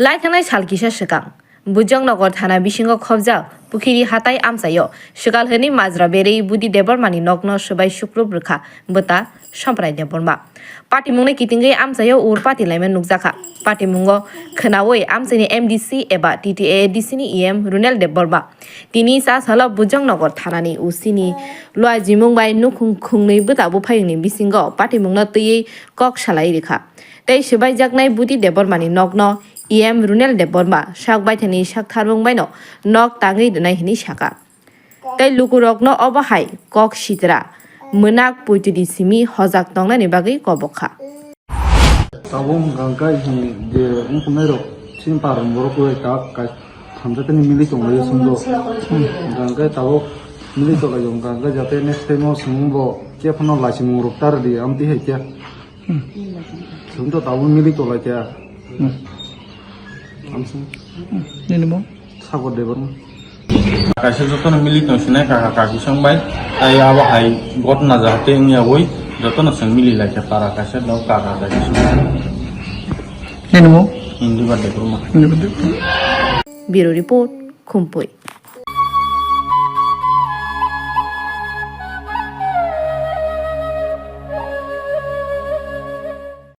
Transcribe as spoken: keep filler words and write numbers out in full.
Laikhanai sal kisa swkang, Bujongnagar thana bisingo khobjak Pukhiri hatai amchaio swkal hwnwi majra berwi Budi Debbarmani nokno swbai sukrup rwkha bwta Somprai Debbarma. Patimungno kitingwi amchaio ur pati laima nukjakha. Patimungo khwnawi amchaini M D C eba T T A A D C ni E M Runel Debbarma tini cha salo Bujongnagar thanani O C ni luajimung bai nukhung khungnwi bwta buphayungni bisingo patimungno twiwi kok salai rwkha. Tei swbaijaknai Budi Debbarmani nokno E M Runel Debbarma sak baithani sak tharbung baino nok tangwi rwnai hwnwi saka. Tei lukurokno obo hai kok sitra mwnak puitudi simi hojak tongnani bagwi kobok kha. Tabuk hwnkha hwnkhe je wngkhunairok chini parni borok bai ta kai thamjaknai mili tonglaio chwngno. Hwnkha hwnkhe tabuk mili tonglaio, hwnkha hwnkhe jate next time o chwngbo khe phano laichimung rok ta rwdi, amtwi hai khe. Hmm. Chwngno tabuk mili tonglaikha. Hmm. Amsing. Hmm. Nini mung? Sagar Debbarma. Kaisa jotono mili tong sinai kaka kaki song bai. Tai abo hai gotna jahate wngya oi jotono chwng mili laikha para kaisa dok kaka kaisa song. Nini mung? Indiba Debbarma. Indiba Debbarma. Bureau Report, Khumpui.